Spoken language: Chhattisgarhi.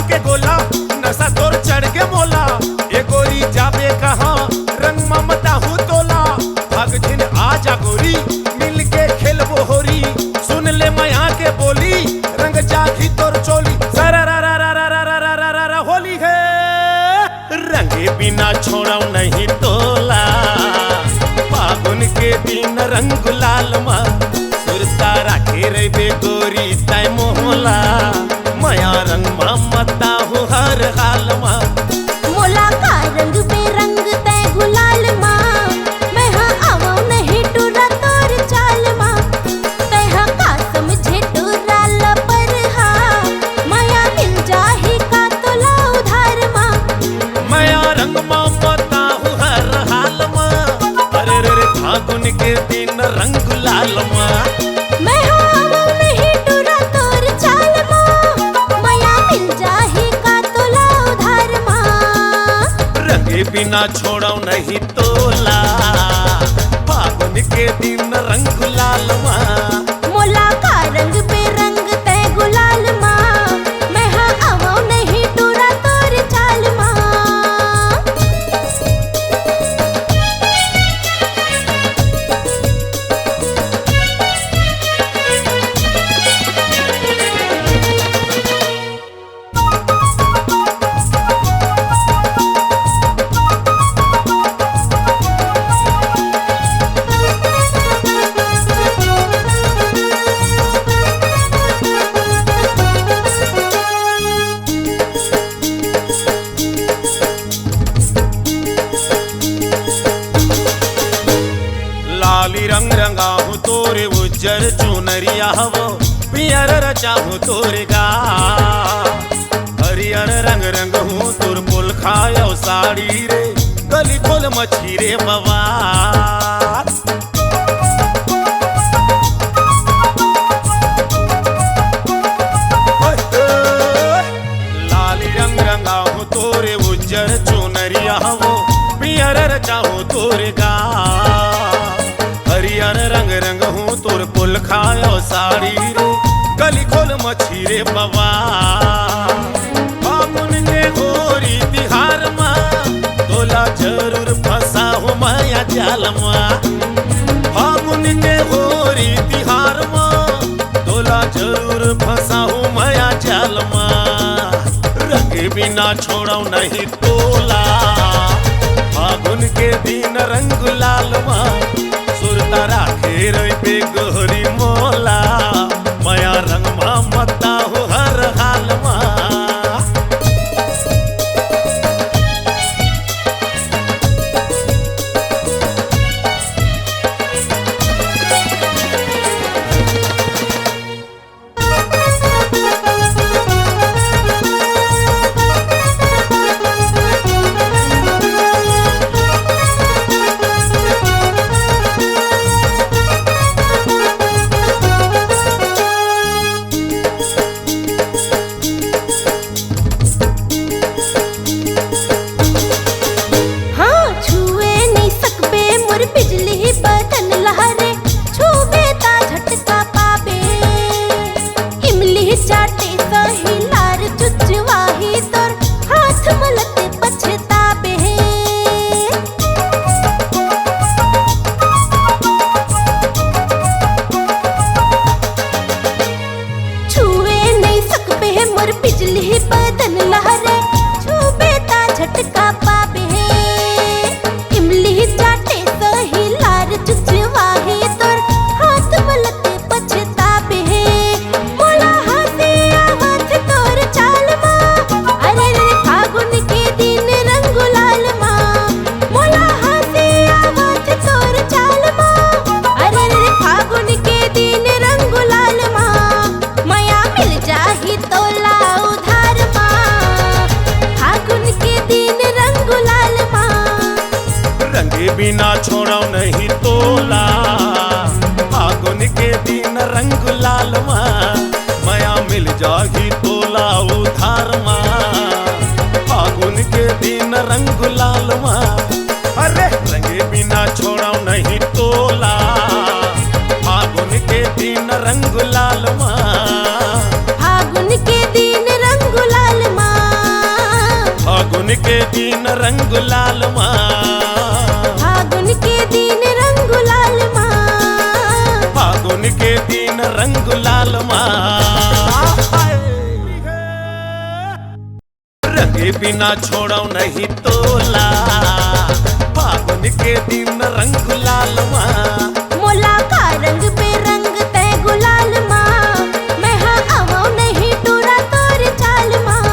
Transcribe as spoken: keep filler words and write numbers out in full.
के गोला, नशा तोर चढ़ के मोला। ए गोरी जाबे कहाँ, रंग म मताहूँ तोला। भाग झिन आ जा गोरी, मिल के खेलबो होरी। सुन ले मया के बोली, रंग जागी तोर चोली। सरा रा रा रा रा रा रा रा रा रा रा, होली है। रंगे बिना छोड़व नहीं तोला, फागुन के दिन रंग गुलाल मा। सुरता राखे रहिबे गोरी तै मोहला, मया रंग मा मताहूँ हर हाल मा। मोला का रंग बे रंग तै गुलाल मा, मैं हा आवव नहीं टुरा तोर चाल मा। तै हा का समझे टुरा लपर हा, मया मिल जाही का तोला उधार मा। मया रंग मा मताहूँ हर हाल मा, अरे रे रे फागुन के दिन रंग गुलाल मा। मैं हा आवव नहीं टुरा तोर चाल मा, मया मिल जाही का तोला उधार मा। रंगे बिना छोड़व नहीं तोला, फागुन के दिन रंग गुलाल मा। मोला का रंग बे रंग तै गुलाल मा, मैं हा आवव नहीं टुरा तोर चाल मा। लाली रंग रंगाहूँ तोरे उज्जर चुनरिया हवो, पियर रचाहूँ तोरे गा। हरियर रंग रंग हूँ तोर पोलखा अउ साड़ी रे, गली खोल मछी रे बवाल। लाली रंग रंगाहूँ तोरे उज्जर चुनरिया हवो, पियर रचाहूँ तोरे गा। हरियर रंग रंग हूँ तोर पोलखा अउ साड़ी रे, गली खोल मछी रे बवाल। फागुन के होरी तिहार मा, तोला जरूर फंसाहूँ मया जाल मा। फागुन के होरी तिहार मा, तोला जरूर फंसाहूँ मया जाल मा। रंगे बिना छोड़व नहीं तोला, फागुन के दिन रंग गुलाल मा। सुरता राखे रहिबे गोरी मोला, मया रंग मा मताहूँ हर हाल मा। हाँ, छुए नइ सकबे मोर बिजली बदन लहरे, छूबे ता झटका पाबे। इमली चाटे सही लार चुचवाही तोर, हाथ मलते पछताबे। छुए नइ सकबे मोर बिजली बदन लहरे, छूबे ता झटका पाबे। इमली चाटे सही लार चुचवाही तोर, हाथ मलते पछताबे। मोला हंसी आवत तोर चाल मा, अरे रे फागुन के दिन रंग गुलाल मा। मोला हंसी आवत तोर चाल मा, अरे रे फागुन के दिन रंग गुलाल मा। मया मिल जाही तोला उधार मा, फागुन के दिन रंग गुलाल मा। रंगे बिना छोड़व नहीं तोला, फागुन के दिन रंग गुलाल मा। मया मिल जाही तोला उधार मा, फागुन के दिन रंग गुलाल मा। अरे रंगे बिना छोड़व नहीं तोला, फागुन के दिन रंग गुलाल मा। फागुन के दिन रंग गुलाल मा। के दिन रंग लाल मा। फागुन के दिन रंग लाल मा। फागुन के दिन रंग लाल मा। रंगे बिना छोड़ो नहीं तोला। फागुन के दिन रंग लाल मा। मोला का रंग